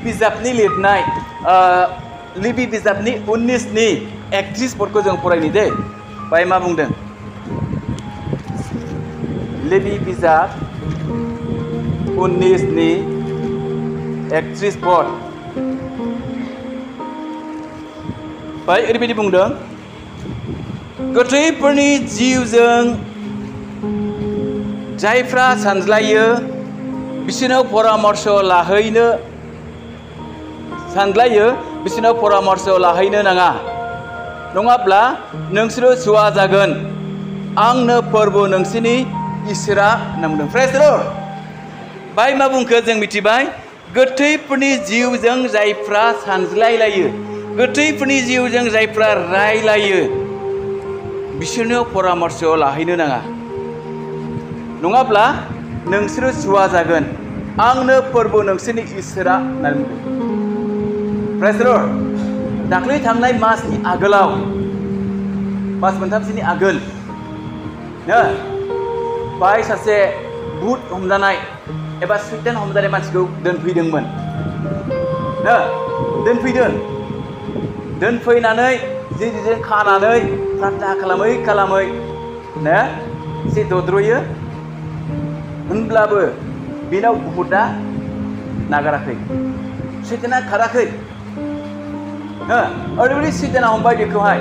बिजाबनि लिरनाय लिबि बिजाबनि 19नि 31 पदखौ जों फरायनि दे बाय मा बुंदों लिबि बिजाब 19नि 31 पद बाय ओरैबायदि बुंदों गोथैफोरनि जिउजों जायफ्रा सानज्लायो बिसोरनाव परामर्श लाहैनो सानज्लायो बिसोरनाव परामर्श लाहैनो नाङा नङाब्ला नोंसोरो सुवा जागोन आंनो फोरबो नोंसोरनि इसोरा होनना बुंदों प्रेज द लर्ड बाय मा बुंखो जों मिथिबाय गोथैफोरनि जिउजों जायफ्रा सानज्लायलायो गोथैफोरनि जिउजों जायफ्रा रायलायो बिसोरनो परामर्श लाहैनो नाङा नङाब्ला नोंसोरो सुवा जागोन आंनो फोरबो नोंसोरनि इसोरा होननानै बुंदों प्रेज द लर्ड दाख्लै थांनाय मासनि आगोलाव मास मोनथामसोनि आगोल बाय सासे भुत हमजानाय एबा सैतान हमजानाय मानसिखौ दोनफैदोंमोन दोनफैनानै जेजों खानानै प्रार्थना खालामै एसे दद्रयो होनब्लाबो बेनाव भुतआ नागाराखै सैताना खाराखै ओरैबायदि सैताना हमबाय बेखौहाय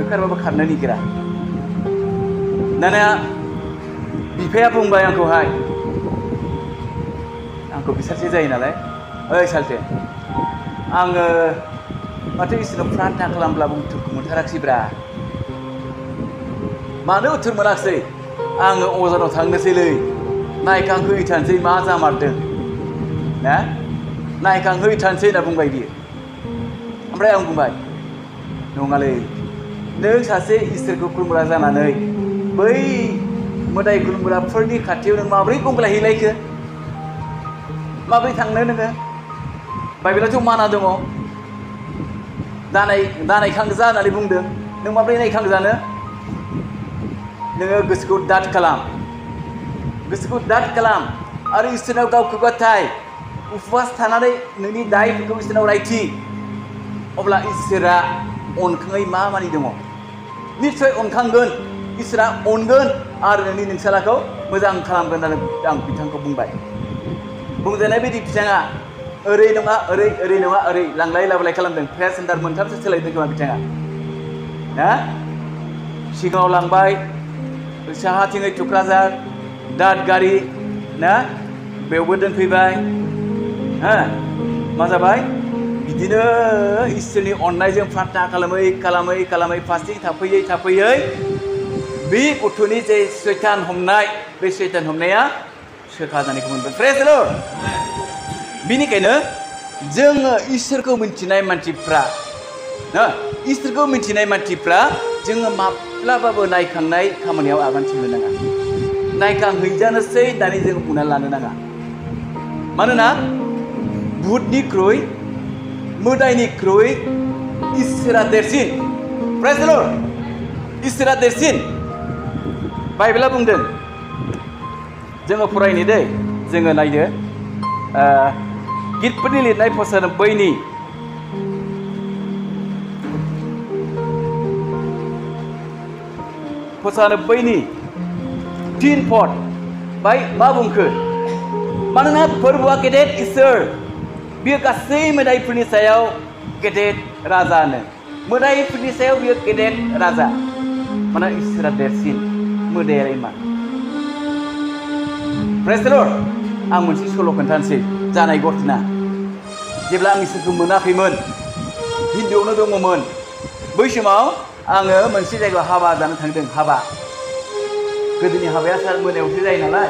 ओंखारबाबो खारनो नागिरा दाना बिफाया बुंबाय आंखौ बिसारसे जायो नालाय ओइ सालथे आङो माथो इसोरनाव प्रार्थना खालामब्लाबो उत्तरखौ मोनथाराखिसैब्रा मानो उत्तर मोनाखिसै आङो अजानाव थांनोसैलै नायखांहैथारनोसै मा जामारदों नायखांहैथारनोसै होनना बुंबाय बियो ओमफ्राय आं बुंबाय नङालै नों सासे इसोरखौ खुलुमग्रा जानानै बै मोदाय खुलुमग्राफोरनि खाथियाव नों माबोरै गंग्लायहैलायखो माबोरै थांनो नोङो बाइबेलाथ' माना दङ दानायखांजा होननानै बुंदों नों माबोरै नायखांजानो नोङो गोसोखौ दाद खालाम आरो इसोरनाव गावखौ गथाय उपवास थानानै नोंनि दायफोरखौ इसोरनाव रायथि अब्ला इसोरा अनखाङै मा मानि दङ निस्सय अनखांगोन इसोरा अनगोन आरो नोंनि नोंसालाखौ मोजां खालामगोन होननानै आं बिथांखौ बुंबाय बुंजानाय बायदि बिथाङा ओरै नङा ओरै नङा ओरै लांलाय लाबोलाय खालामदों प्रेयार सेन्टार मोनथामसो सोलायदों खोमा बिथाङा सिगाङाव लांबाय साहाथिङै थुक्राझार दादगारि बेयावबो दोनफैबाय मा जाबाय बिदिनो इसोरनि अननायजों प्रार्थना खालामै फास्टिं थाफैयै बे गथ'नि जे सैतान हमनाय बे सैतान हमनाया सोखा जानायखौ मोनबाय प्रेज द लर्ड बेनिखायनो जोङो इसोरखौ मिथिनाय मानसिफ्रा जोङो माब्लाबाबो नायखांनाय खामानियाव आगान सुरनो नाङा नायखांहैजानोसै होननानै जों बुंनानै लानो नाङा मानोना भुतनिख्रुइ मोदायनिख्रुइ इसोरा देरसिन प्रेज द लर्ड इसोरा देरसिन बाइबेला बुंदों जोङो फरायनि दै जोङो नायदो गितफोरनि लिरनाय फसानब्बैनि तीन पद बाय मा बुंखो मानोना फोरबोआ गेदेर इसोर बियो गासै मोदायफोरनि सायाव गेदेर राजानो मोदायफोरनि सायाव बियो गेदेर राजा मानोना इसोरा देरसिन मोदायालाय मा प्रेज द लर्ड आं मोनसे सल' खोन्थानोसै जानाय घटना जेब्ला आं इसोरखौ मोनाखैमोन हिन्दुआवनो दङमोन बै समाव आङो मोनसे जायगायाव हाबा जानो थांदों गोदोनि हाबाया सार मोनायावसो जायो नालाय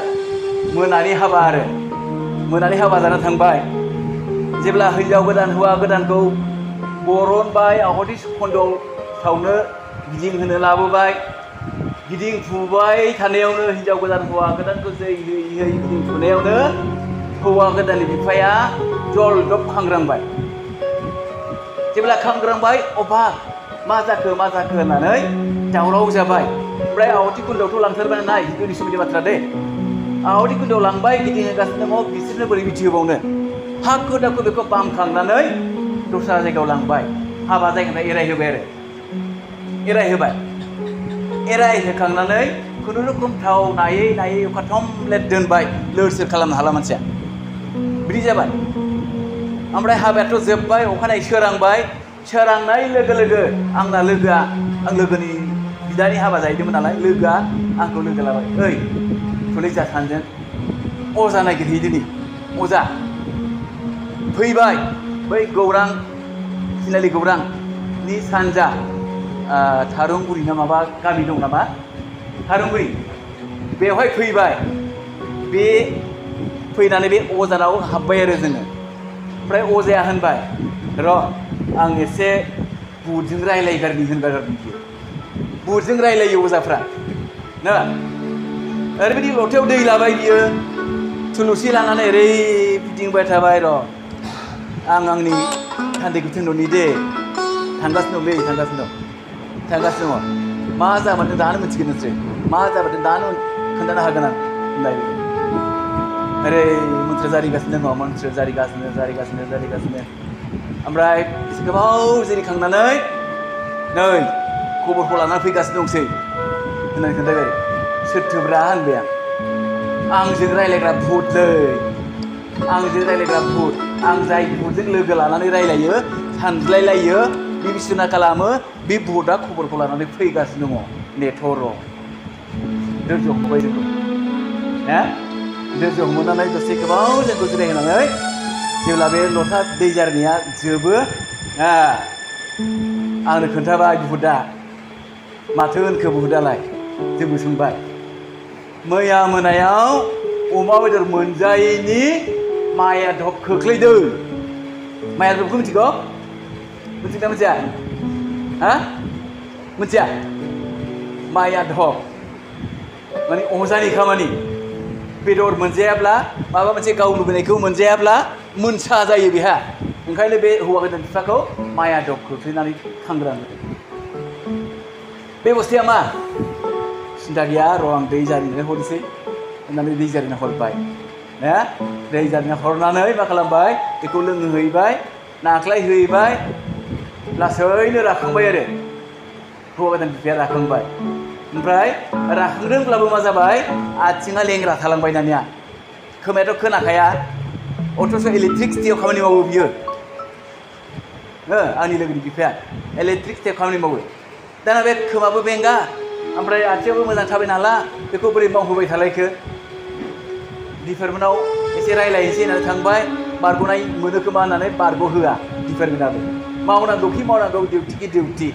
मोनानि हाबा जानो थांबाय जेब्ला हिन्जाव गोदान हौवा गोदानखौ बरनबाय आहुति खन्दआव सावनो गिदिंहोनो लाबोबाय गिदिंफुबाय थानायावनो हिन्जाव गोदान हौवा गोदानखौ जै होयै गिदिंफुनायावनो हौवा गोदाननि बिफाया जलदब खांग्रांबाय जेब्ला खांग्रांबाय अबाक मा जाखो होननानै दावराव जाबाय ओमफ्राय आहुति कुन्दआवथ' लांथारबाय नाय हिन्दुनि सोमोन्दै बाथ्रा दे आहुति कुन्दआव लांबाय गिदिंहोगासिनो दङ बिसोरनो बोरै मिथिहोबावनो हाखु दाखु बेखौ बामखांनानै दस्रा जायगायाव लांबाय हाबा जायगानिफ्राय एरायहोबाय आरो एरायहोबाय एरायहोखांनानै खुनुरुखुम थाव नायै नायै अखाथमले दोनबाय लोर सोर खालामनो हाला मानसिया बिदि जाबाय ओमफ्राय हाबायाथ' जोब्बाय अखानायै सोरांबाय सोरांनाय लोगो लोगो आंना लोगोआ आं लोगोनि बिदानि हाबा जाहैदोंमोन नालाय लोगोआ आंखौ लोगो लाबाय ओइ थुलैजा सानजों अजा नागिरहैदिनि अजा फैबाय बै गौरां तिनालि गौरांनि सानजा थारुंगुरि ना माबा गामि दं नामा थारुंगुरि बेवहाय फैबाय बे फैनानै बे अजानाव हाबबाय आरो जोङो ओमफ्राय अजाया होनबाय र' आं एसे बुटजों रायलायगारनि होनबाय आरो बियो बुटजों रायलायो अजाफ्रा ना ओरैबायदि लथायाव दै लाबाय बियो थुलुसि लानानै ओरै फिदिंबाय थाबाय र' आं आंनि थान्दैखौ थिनहरनि दे थांगासिनो दंलै थांगासिनो दङ मा जाबाथाय दानो मोनथिगोन नोंसोर मा जाबाथाय दानो खोन्थानो हागोन आं होनबाय ओरै मन्थ्र जारिगासिनो दङ मन्थ्र जारिगासिनो ओमफ्राय एसे गोबाव जिरिखांनानै नै खबरखौ लानानै फैगासिनो दंसै होननानै खोन्थाबाय सोरथोब्रा होनबाय आं आंजों रायलायग्रा भुतलै आंजों रायलायग्रा भुत आं जाय भुतजों लोगो लानानै रायलायो सानज्लायलायो बिबिसना खालामो बे भुतआ खबरखौ लानानै फैगासिनो दङ नेथ' र' धोर्ज' हमबाय जोंखौ धोर्ज' हमनानै दसे गोबाव जोंखौ जिरायहोनानै जेब्ला बे लथा दै जारनाया जोबो आंनो खोन्थाबाय भुतआ माथो होनखो भुतआलाय जोंबो सोंबाय मैया मोनायाव अमा बेदर मोनजायैनि माया धब खोख्लैदों माया धबखौ मिथिगौ मिथिगोना मिथिया मिथिया माया धब माने अजानि खामानि बेदर मोनजायाब्ला माबा मोनसे गाव लुबैनायखौ मोनजायाब्ला मोनसा जायो बेहा ओंखायनो बे हौवा गोदान बिफाखौ माया धब खोख्लैनानै खांग्राङो बे बुस्थुआ मा सिन्था गैया र' आं दै जारिनानै हरनोसै होननानै दै जारिना हरबाय दै जारिना हरनानै मा खालामबाय बेखौ लोंहोहैबाय नाख्लायहैबाय लासैनो राखांबाय आरो हौवा गोदान बिफाया राखांबाय ओमफ्राय राखांदोंब्लाबो मा जाबाय आथिङा लेंग्रा थालांबाय दानिया खोमायाथ' खोनाखाया अथ'स' इलेक्ट्रिक सिटियाव खामानि मावो बियो आंनि लोगोनि बिफाया इलेक्ट्रिक सिटियाव खामानि मावो दाना बे खोमाबो बेंगा ओमफ्राय आथिङाबो मोजां थाबाय नाला बेखौ बोरै मावहोबाय थालायखो डिपार्टमेन्टआव एसे रायलायनोसै होननानै थांबाय बारग'नाय मोनो खोमा होननानै बारग'होआ डिपार्टमेन्टआबो मावनांगौ डिउटिखि डिउटि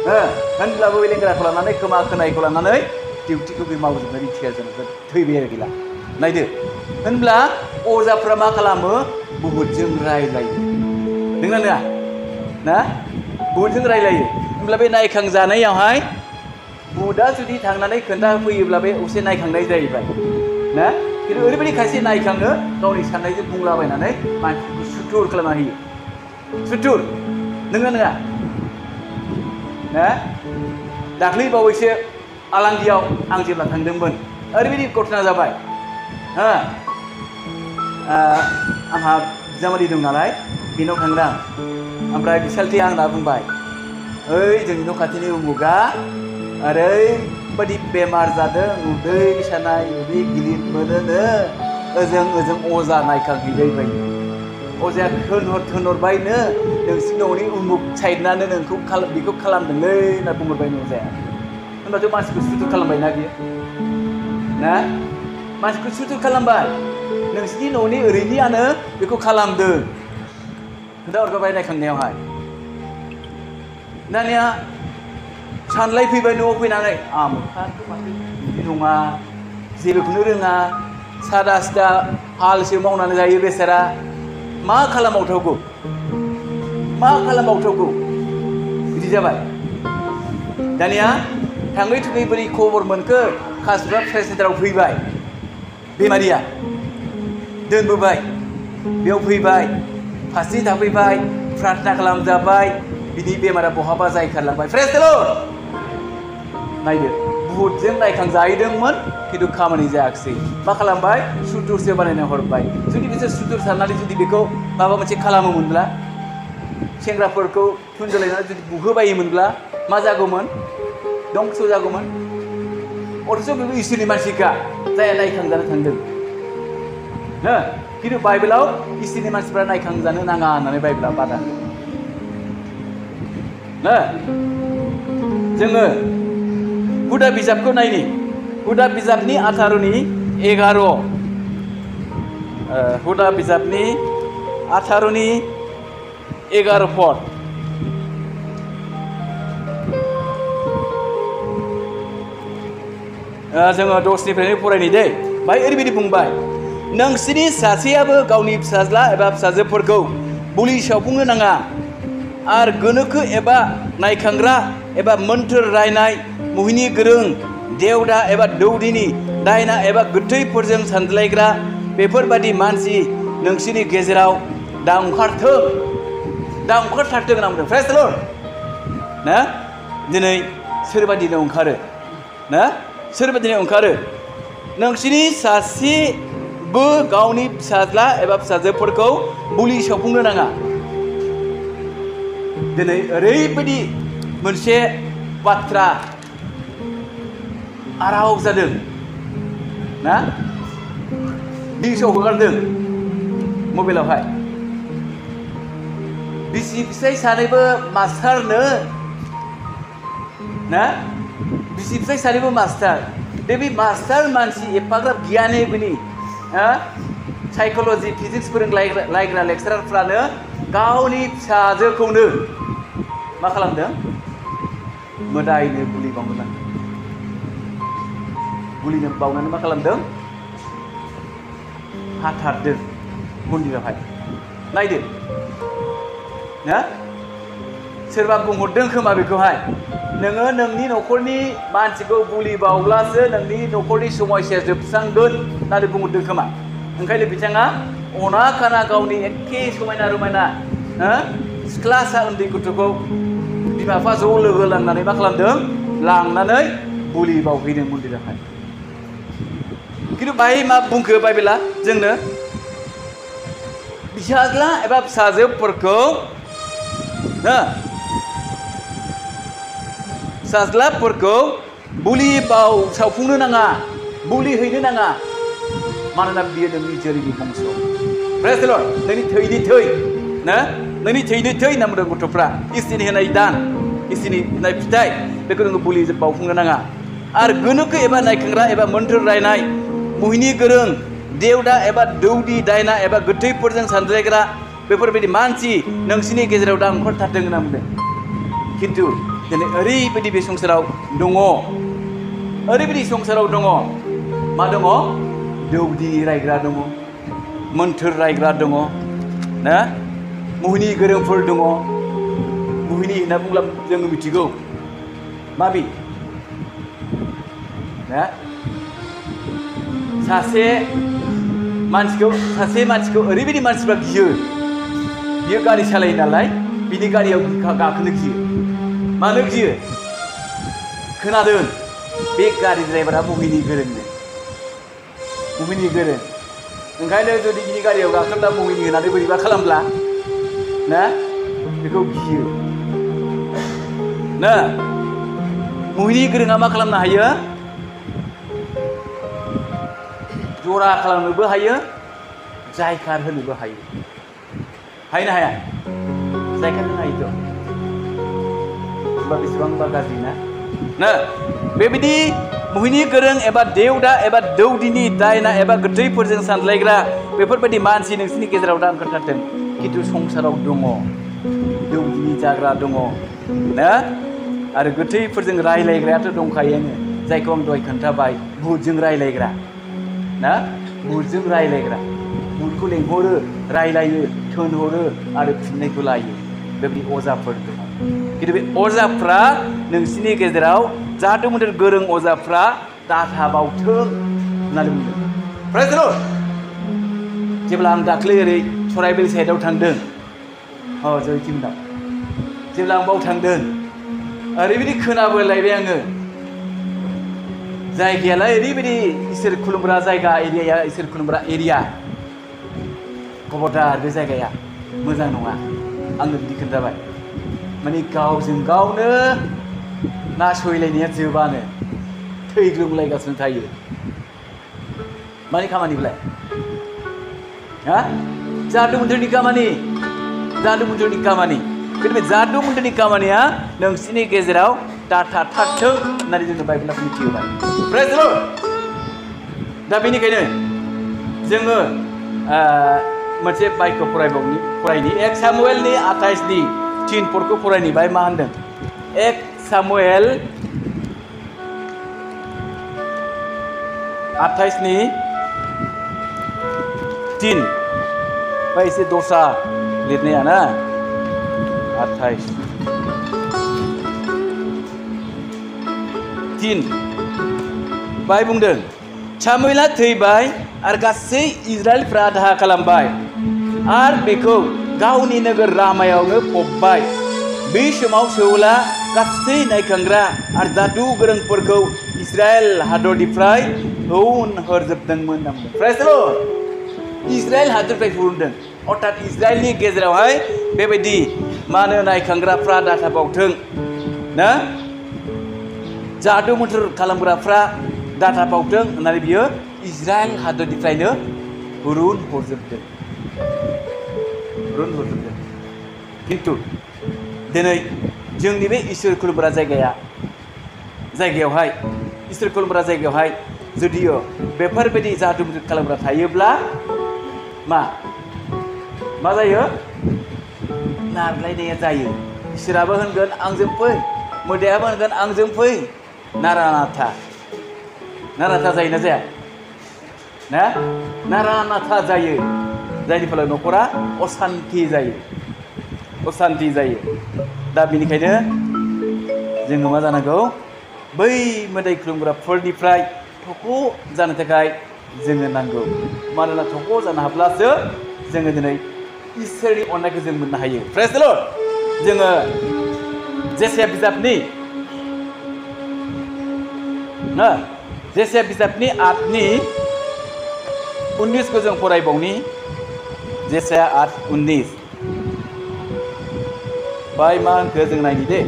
होनब्लाबो बे लेंग्राखौ लानानै खोमा खोनायखौ लानानै डिउटिखौ बे मावजोबनो रिथियार जानानै थैबाय आरो गैला नायदो होनब्ला अजाफ्रा मा खालामो बुहुतजों रायलायो नोंना नङा ना बुहुतजों रायलायो होनब्ला बे नायखांजानायावहाय बुहुतआ जुदि थांनानै खोन्थाफैयोब्ला बे असे नायखांनाय जाहैबाय ना खिन्थु ओरैबायदि खायसे नायखाङो गावनि साननायजों बुंलाबायनानै मानसिखौ सुथुर खालामना होयो सुथुर नोंना नङा ना दाख्लै बावैसो आलांगियाव आं जेब्ला थांदोंमोन ओरैबायदि घटना जाबाय आंहा बिजामादै दं नालाय बेनाव थांदों ओमफ्राय बिसालथि आंना बुंबाय ओइ जोंनि न' खाथिनि उमुगा ओरैबायदि बेमार जादों उदै सानाय उदै गिलिर मोनोनो ओजों अजा नायखांहैबाय अजाया थोनहरबायनो नोंसिनि न'नि उमुग साइडनानो नोंखौ बेखौ खालामदोंलै होनना बुंहरबायनो अजाया होनबाथ' मानसिखौ सुथुर खालामबायना बियो ना मानसिखौ सुथुर खालामबाय नोंसिनि न'नि ओरैनियानो बेखौ खालामदों खोन्थाहरबाय नायखांनायावहाय दानिया सानलाय फैबाय न'आव फैनानै आमोखाथ' माथो बिदि नङा जेबोखौनो रोङा सादा सिदा हालसो मावनानै जायो बेसारा मा खालामबावथावगौ बिदि जाबाय दानिया थाङै थुङै बोरै खबर मोनखो कासिफा प्रेस सेन्टाराव फैबाय बेमारिया दोनबोबाय बेयाव फैबाय फारसे थाफैबाय प्रार्थना खालामजाबाय बिनि बेमारा बहाबा जायखारलांबाय प्रेस द लर्ड नायदो बुहुतजों नायखांजाहैदोंमोन खिन्थु खामानि जायाखिसै मा खालामबाय सुथुरसो बानायना हरबाय जुदि बिसोर सुथुर साननानै जुदि बेखौ माबा मोनसे खालामोमोनब्ला सेंग्राफोरखौ थुनजलायनानै जुदि बुहोबायोमोनब्ला मा जागौमोन दंस' जागौमोन अथ'स' बेबो इसोरनि मानसिखा जाया नायखांजानो थांदों हो खिन्थु बाइबेलाव इसोरनि मानसिफ्रा नायखांजानो नाङा होननानै बाइबेला बादा हो जोङो हुदा बिजाबखौ नायनि हुदा बिजाबनि 18नि 11 हुदा बिजाबनि 18नि 11 पद जोङो 10निफ्रायनो फरायनि दै बाहाय ओरैबायदि बुंबाय नोंसिनि सासेयाबो गावनि फिसाज्ला एबा फिसाजोफोरखौ बुलि सावफुंनो नाङा आरो गोनोखो एबा नायखांग्रा एबा मोन्थोर रायनाय मुहिनि गोरों देवदा एबा दौदिनि दायना एबा गोथैफोरजों सानज्लायग्रा बेफोरबादि मानसि नोंसिनि गेजेराव दा ओंखारथारथों होनना बुंदों प्रेज द लर्ड ना दिनै सोरबादिनो ओंखारो ना सोरबादिनो ओंखारो नोंसिनि सासेबो गावनि फिसाज्ला एबा फिसाजोफोरखौ बुलि सावफुंनो नाङा दिनै ओरैबायदि मोनसे बाथ्रा आराव जादों ना निउसाव हगारदों मबाइलावहाय बिसि फिसाय सानैबो मास्टारनो ना बिसि फिसाय सानैबो मास्टार बे मास्टार मानसि एफाग्राब गियानि गुनि साइकोलॉजी फिजिक्स फोरोंलायग्रा लेक्सारारफ्रानो गावनि फिसाजोखौनो मा खालामदों मोदायनो बुलि बावनो बुलिनो बावनानै मा खालामदों हाथारदों मन्दिरावहाय नायदो ना सोरबा बुंहरदों खोमा बेखौहाय नोङो नोंनि न'खरनि मानसिखौ बुलि बावब्लासो नोंनि न'खरनि समस्या जोबस्रांगोन होननानै बुंहरदों खोमा ओंखायनो बिथाङा अना खाना गावनि एखे समायना रमायना सिख्लासा उन्दै गथ'खौ बिमा बिफा ज' लोगो लांनानै मा खालामदों लांनानै बुलि बावहैदों मन्दिरावहाय खिन्थु बाहाय मा बुंखो बाइबेला जोंनो फिसाज्ला एबा फिसाजोफोरखौ फिसाज्लाफोरखौ बुलि सावफुंनो नाङा बुलि हैनो नाङा मानोना बियो नोंनि जोलैनि बंस प्रेज द लर्ड नोंनि थैनि थै ना नोंनि थैनि थै होनना बुंदों गथ'फ्रा इसोरनि होनाय दान इसोरनि होनाय फिथाइ बेखौ नोङो बुलि बावफुंनो नाङा आरो गोनोखो एबा नायखांग्रा एबा मोन्थोर रायनाय मुहिनि गोरों देवदा एबा दौदी दायना एबा गोथैफोरजों सानज्लायग्रा बेफोरबायदि मानसि नोंसिनि गेजेराव दा ओंखारथारथों होनना बुंदों खिन्थु दिनै ओरैबायदि बे संसाराव दङ ओरैबायदि संसाराव दङ मा दङ दौदी रायग्रा दङ मोन्थोर रायग्रा दङ ना मुहिनि गोरोंफोर दङ मुहिनि होनना बुंब्ला जोङो मिथिगौ माबि ना सासे मानसिखौ ओरैबायदि मानसिफ्रा गियो बियो गारि सालायो नालाय बिनि गारियाव गाखोनो गियो मानो गियो खोनादों बे गारि ड्राइभारा मुहिनि गोरोंनो मुहिनि गोरों ओंखायनो जुदि बिनि गारियाव गाखोब्ला मुहिनि होनानै बोरैबा खालामब्ला ना बेखौ गियो ना मुहिनि गोरोङा मा खालामनो हायो जरा खालामनोबो हायो जायखार होनोबो हायो हायो ना हाया जायखार होनो हायोथ' होमबा बेसेबांबा गाज्रि ना बेबायदि मुहिनि गोरों एबा देवदा एबा दौदिनि दायना एबा गोथैफोरजों सानज्लायग्रा बेफोरबायदि मानसि नोंसिनि गेजेराव दा ओंखारथारथों खिन्थु संसाराव दङ दौदिनि जाग्रा दङ ना आरो गोथैफोरजों रायलायग्रायाथ' दंखायोआनो जायखौ आं दहाय खोन्थाबाय भुतजों रायलायग्रा ना भुतजों रायलायग्रा भुतखौ लेंहरो रायलायो थोनहरो आरो फिननायखौ लायो बेबायदि अजाफोर दङ खिन्थु बे अजाफ्रा नोंसिनि गेजेराव जाहाथे मोनसे गोरों अजाफ्रा दाथाबावथों होननानै बुंदों प्रेज द लर्ड जेब्ला आं दाख्लै ओरै सराइबिल साइडआव थांदों जयथिमनाव जेब्ला आं बाव थांदों ओरैबायदि खोनाबोलायबाय आङो जायगायालाय ओरैबायदि इसोर खुलुमग्रा जायगा एरियाया इसोर खुलुमग्रा एरिया खबरदार बे जायगाया मोजां नङा आंनो बिदि खोन्थाबाय माने गावजों गावनो नासयलायनाया जोबानो थैग्लुंलायगासिनो थायो मानि खामानि बेलाय हा जादु मन्त्रनि खामानि बे जादु मन्त्रनि खामानिया नोंसिनि गेजेराव दाथा थाथों होननानै जोङो बाइबेला मिथिहोबाय प्रेज द लर्ड दा बेनिखायनो जोङो मोनसे बाइक फरायनि 1 सामुएलनि 28नि 3 पदखौ फरायनि बाय मा होनदों 1 सामुएल 28नि 3 बाय एसे दस्रा लिरनाया ना 28 3 बाय बुंदों सामुएला थैबाय आरो गासै इजराइलफ्रा दाहा खालामबाय आरो बेखौ गावनि नोगोर रामायावनो फबबाय बे समाव साउला गासै नायखांग्रा आरो जादु गोरोंफोरखौ इजराइल हादरनिफ्राय होनहरजोबदोंमोन नामदों प्रेज द लर्ड इजराइल हादरनिफ्राय हुरदों अर्थात इजराइलनि गेजेरावहाय बेबायदि मानो नायखांग्राफ्रा दाथा बावथों ना जादु मन्त्र खालामग्राफ्रा दाथा बावथों होननानै बियो इजराइल हादरनिफ्रायनो हुरुन हरजोबदों खिन्थु दिनै जोंनि बे इसोर खुलुमग्रा जायगायावहाय इसोर खुलुमग्रा जायगायावहाय जुदियो बेफोरबायदि जादु मन्त्र खालामग्रा थायोब्ला मा जायो नारलायनाया जायो इसोराबो होनगोन आंजों फै मोदायाबो होनगोन आंजों फै नारानाथा जायोना जाया ना नारानाथा जायो जायनि फलाव न'खरा असान्ति जायो दा बेनिखायनो जोङो मा जानांगौ बै मोदाय खुलुमग्राफोरनिफ्राय थख' जानो थाखाय जोङो नांगौ मानोना थख' जानो हाब्लासो जोङो दिनै इसोरनि अननायखौ जों मोननो हायो प्रेज द लर्ड जोङो जेसाया बिजाबनि 8नि 19 जों फरायबावनि जेसाया 8:19 बाय मा होनखो जों नायनि दे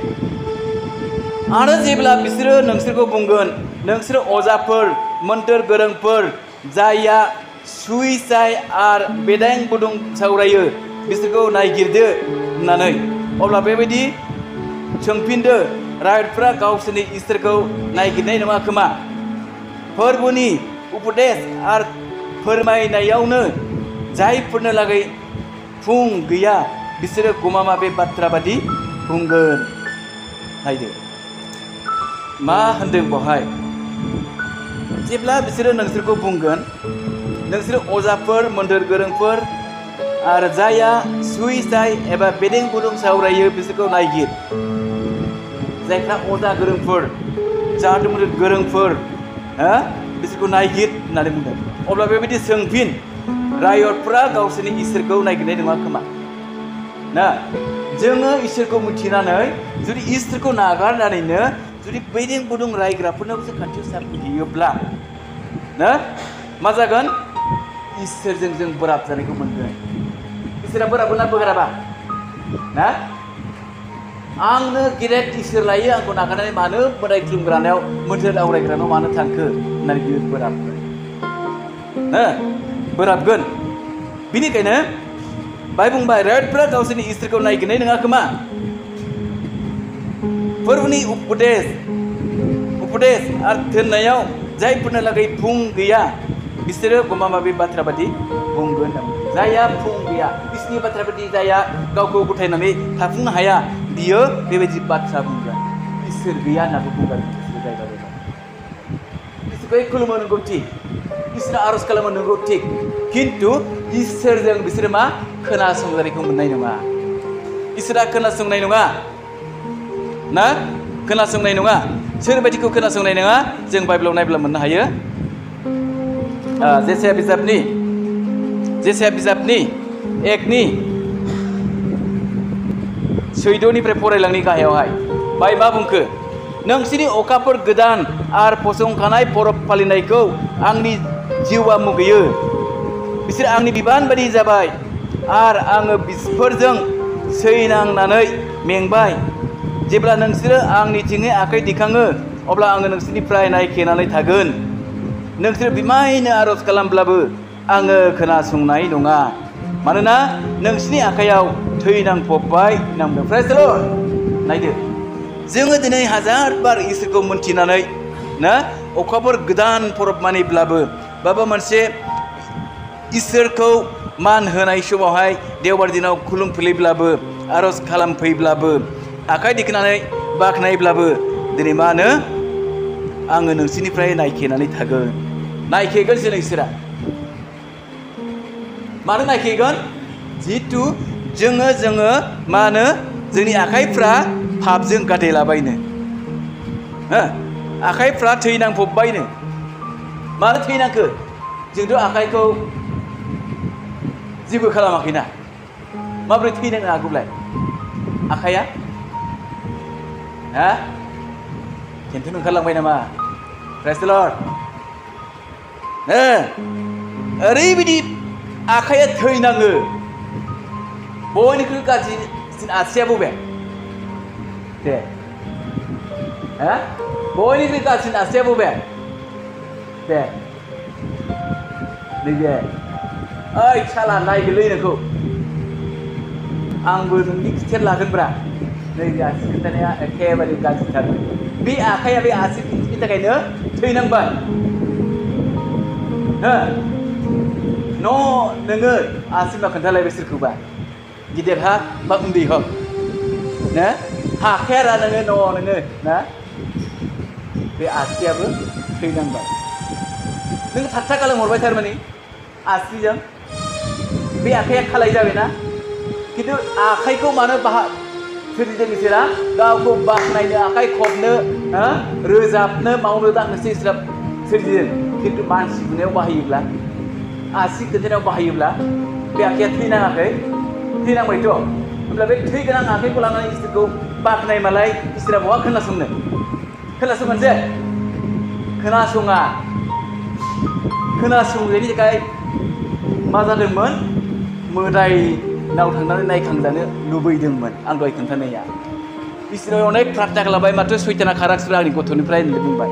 आरो जेब्ला बिसोरो नोंसोरखौ बुंगोन नोंसोर अजाफोर मोन्थोर गोरोंफोर जायया सुइसाय आरो बेदां गुदुं सावरायो बिसोरखौ नायगिरदो होननानै अब्ला बेबायदि सोंफिनदो रायतफ्रा गावसोरनि इसोरखौ नायगिरनाय नङा खोमा फोरबोनि उपदेश आरो फोरमायनायावनो जायफोरनो लागै फुं गैया बिसोरो गमामा बे बाथ्रा बादि बुंगोन नायदो मा होनदों बेवहाय जेब्ला बिसोरो नोंसोरखौ बुंगोन नोंसोर अजाफोर मोन्थोर गोरोंफोर आरो जायहा सुइसाय एबा बेदें गुदुं सावरायो बिसोरखौ नायगिर जायफ्रा अजा गोरोंफोर जादु मन्त्र गोरोंफोर बिसोरखौ नायगिर होननानै बुंदों अब्ला बेबायदि सोंफिन रायतफ्रा गावसोरनि इसोरखौ नायगिरनाय नङा खोमा ना जोङो इसोरखौ मिथिनानै जुदि इसोरखौ नागारनानैनो जुदि बेदें गुदुं रायग्राफोरनावसो खान्थियाव साफिहैयोब्ला ना मा जागोन इसोरजों जों बोराब जानायखौ मोनगोन इसोरा बोराबो ना बोराबा ना आंनो गेदेर इसोर लायो आंखौ नागारनानै मानो मोदाय खुलुमग्रानायाव मोन्थोर आवरायग्रानाव मानो थांखो होननानै बियो बोराबगोन बिनिखायनो बाय बुंबाय रायतफ्रा गावसोरनि इसोरखौ नायगिरनाय नङा खोमा फोरबोनि उपदेश आरो थोननायाव जायफोरनो लागै फुं गैया बिसोरो गमामाबि बाथ्रा बादि बुंगोन जायहा फुं गैया बिसोरनि बाथ्रा बादि जायहा गावखौ गथायनानै थाफुंनो हाया बियो बेबायदि बाथ्रा बुंगोन इसोर गैया होननानै बुंगोन इसोरखौ खुलुमो नंगौ थिग इसोरनो आरज खालामो नंगौ थिग खिन्थु इसोरजों बिसोरो मा खोनासंजानायखौ मोननाय नङा इसोरा खोनासंनाय नङा ना खोनासंनाय नङा सोरबायदिखौ खोनासंनाय नङा जों बाइबेलाव नायब्ला मोननो हायो जेसाया बिजाबनि 1नि 14 फरायलांनि गाहायावहाय बाय मा बुंखो नोंसिनि अखाफोर गोदान आरो फसंखानाय परब फालिनायखौ आंनि जिउआ मुगैयो। बिसोर आंनि बिबान बायदि जाबाय आरो आङो बिसोरजों सैनांनानै मेंबाय। जेब्ला नोंसोरो आंनिथिङै आखाइ दिखाङो अब्ला आङो नोंसोरनिफ्राय नायखेनानै थागोन। नोंसोर बिमायनो आरज खालामब्लाबो आङो खोनासंनाय नङा, मानोना नोंसिनि आखाइयाव थैनांफबबाय नांदों। प्रेज द लर्ड। नायदो, जोङो दिनै हाजार बार इसोरखौ मोनथिनानै ना अखाफोर गोदान परब मानिब्लाबो माबा मोनसे इसोरखौ मान होनाय समावहाय देवबार दिनाव खुलुमफैब्लाबो आरज खालामफैब्लाबो आखाइ दिखांनानै बाख्नायब्लाबो दिनै मा होनो आङो नोंसिनिफ्राय नायखेनानै थागोन। नायखेगोन जों इसोरा। मानो नायखेगोन? जिहेथु जोङो मा होनो जोंनि आखाइफ्रा पापजों गादेलाबायनो, आखाइफ्रा थैनांफबबायनो। मानो थैनांखो? जोंथ' आखाइखौ जेबो खालामाखैना, माबोरै थैनांनो हागौलाय आखाइया? खेन्थु ओंखारलांबाय नामा? प्रेज द लर्ड। ओरैबायदि आखाइया थैनाङो। बयनिख्रुइ गाज्रिसिन आसिया बबे? दे, बयनिख्रुइ गाज्रिसिन आसिया बबे? दे, नैबे। ओइ साला नायगोलै नोंखौ, आंबो नोंनि खिथेर लागोनब्रा। नैबे आसि खिन्थानाया एखेबारे गाज्रिथार। बे आखाइया बे आसि खिन्थिनि थाखायनो थैनांबाय। नोङो आसिमा खोन्थालायबाय सोरखौबा, गिदिर हा बा उन्दै हक ना, हाखायारा नोङो ना, बे आसियाबो थैनांबाय। नों थाट्टा खालामहरबाय थारमाने आसिजों, बे आखाइया खालाय जाबायना। खिन्थु आखाइखौ मानो सोरजिदों इसोरा? गावखौ बाख्नायनो, आखाइ खबनो, रोजाबनो, मावनो दांनोसो इसोरा सोरजिदों। खिन्थु मानसि बुनायाव बाहायोब्ला, आसि खोन्थानायाव बाहायोब्ला बे आखाइया थैनाङाखै? थैनांबायथ'। होमब्ला बे थै गोनां आखाइखौ लानानै इसोरखौ बाख्नाय मालाय इसोरा बहा खोनासंनो? खोनासंगोन जे खोनासङा। खोनासंनायनि थाखाय मा जादोंमोन? मोदायनाव थांनानै नायखांजानो लुबैदोंमोन। आं दहाय खोन्थानाया इसोरा अनेक प्रार्थना खालामबाय, माथो सैताना खाराखिसै आंनि गथ'निफ्राय होननानै बुंबाय।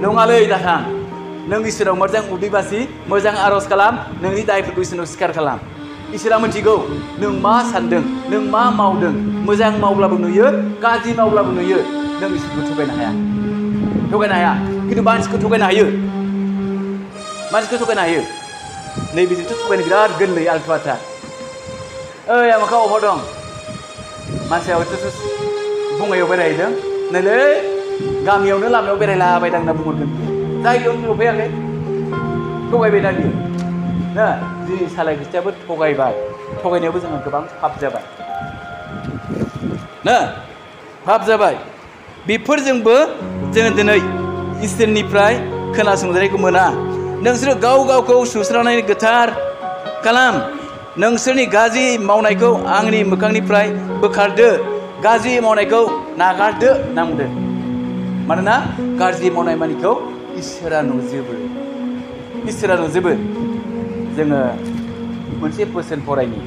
नङालै दाथां, नों इसोराव मोजां उदै बासि, मोजां आरज खालाम, नोंनि दायफोरखौ इसोरनाव स्वीकार खालाम। इसोरा मिथिगौ नों मा सानदों, नों मा मावदों। मोजां मावब्लाबो नुयो, गाज्रि मावब्लाबो नुयो। नों इसोरखौ थगायनो हाया, थगायनो हाया। खिन्थु मानसिखौ थगायनो हायो, मानसिखौ थगायनो हायो। नैबेजोंथ' थगायनो बिराद गोरलै, आल्थुआथा। ओइ आमोखा अबाव दं? मानसिया हयथ' बङाइयाव बेरायहैदों, नैलै गामियावनो लामायाव बेरायलाबायदां होनना बुंहरगोन। जायगायावनो नुफैयाखै, थगायबायना बियो ना। दिनै सालाय खिथियाबो थगायबाय। थगायनायावबो जोङो गोबां पाप जाबाय ना, पाप जाबाय। बेफोरजोंबो जोङो दिनै इसोरनिफ्राय खोनासंजानायखौ मोना। नोंसोरो गाव गावखौ सुस्रांनानै गोथार खालाम। नोंसोरनि गाज्रि मावनायखौ आंनि मोखांनिफ्राय बोखारदो, गाज्रि मावनायखौ नागारदो होनना बुंदों। मानोना गाज्रि मावनाय मानिखौ इसोरा नुजोबो, इसोरा नुजोबो। जोङो मोनसे बोसोन फरायनि,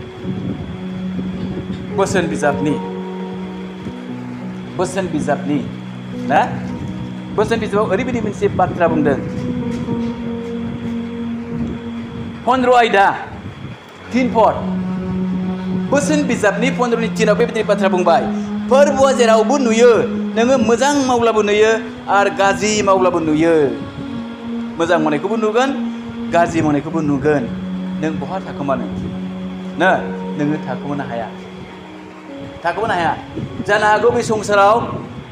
बोसोन बिजाबनि ना। बोसोन बिजाबाव ओरैबायदि मोनसे बाथ्रा बुंदों। 15 आयदा 3 पद, बोसोन बिजाबनि 15नि 3आव बेबायदि बाथ्रा बुंबाय। फोरबोआ जेरावबो नुयो, नोङो मोजां मावब्लाबो नुयो आरो गाज्रि मावब्लाबो नुयो। मोजां मावनायखौबो नुगोन, गाज्रि मावनायखौबो नुगोन। नों बहा थाखोमानो ना? नोङो थाखोमानो हाया, थाखोमानो हाया। जानो हागौ बे संसाराव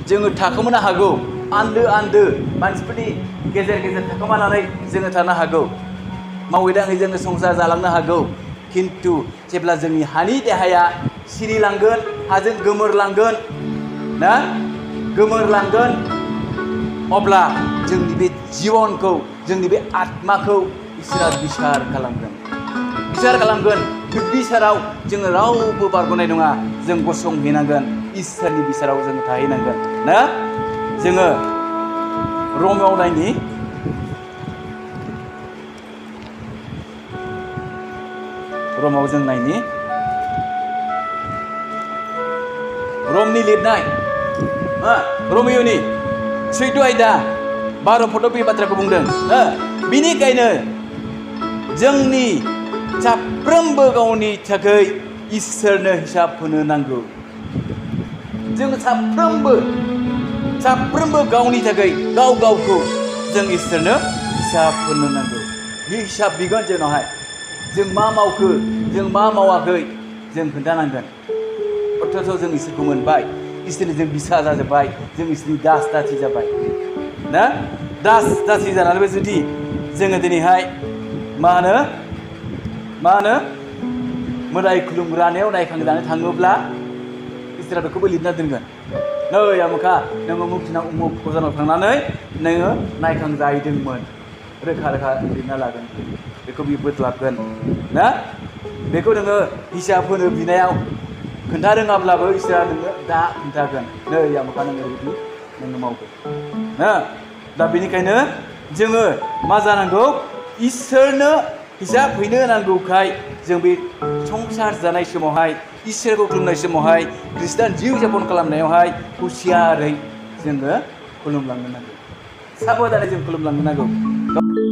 जोङो थाखोमानो हागौ, आन्दो मानसिफोरनि गेजेर गेजेर थाखोमानानै जोङो थानो हागौ, मावै दाङै जोङो संसार जालांनो हागौ। खिन्थु जेब्ला जोंनि हानि देहाया सिरिलांगोन, हाजों गोमोरलांगोन ना, गोमोरलांगोन, अब्ला जोंनि बे जिबनखौ, जोंनि बे आत्माखौ इसोरा बिसार खालामगोन। बे बिसाराव जोङो रावबो बारग'नाय नङा। जों गसंहैनांगोन, इसोरनि बिसाराव जों थाहैनांगोन ना। जोङो रमाव नायनि रमाव जों नायनि रमनि लिरनाय रमिय'नि 14 आयदा 12 फद' बे बाथ्राखौ बुंदों। बिनिखायनो जोंनि साफ्रोमबो गावनि थाखाय इसोरनो हिसाब होनो नांगौ। जों साफ्रोमबो गावनि थाखाय गाव गावखौ जों इसोरनो हिसाब होनो नांगौ। बे हिसाब बिगोन जोंनावहाय जों मा मावखो जों मा मावाखै जों खोन्थानांगोन। अथ'स' जों इसोरखौ मोनबाय, इसोरनि जों बिसा जाजोब्बाय, जों इसोरनि दास दासि जाबाय ना। दास दासि जानानैबो जुदि जोङो दिनैहाय मा होनो मोदाय खुलुमग्रानायाव नायखांजानो थाङोब्ला इसोरा बेखौबो लिरना दोनगोन। नै आमुखा नोङो उमुक दिनाव उमुक अजानाव थांनानै नोङो नायखांजाहैदोंमोन, रोखा रोखा लिरना लागोन। बेखौ बियो बोदलाबगोन ना। बेखौ नोङो हिसाब होनो बिनायाव खोन्था रोङाब्लाबो इसोरा नोङो दा खोन्थागोन। नै आमुखा नोङो ओरैबायदि नोङो मावगोन ना। दा बेनिखायनो जोङो मा जानांगौ, इसोरनो हिसाब हैनो नांगौखाय जों बे संसार जानाय समावहाय इसोरखौ खुलुमनाय समावहाय खृष्टान जिउ जापन खालामनायावहाय हुसियारै जोङो खुलुमलांनो नांगौ, साबधानै जों खुलुमलांनो नांगौ।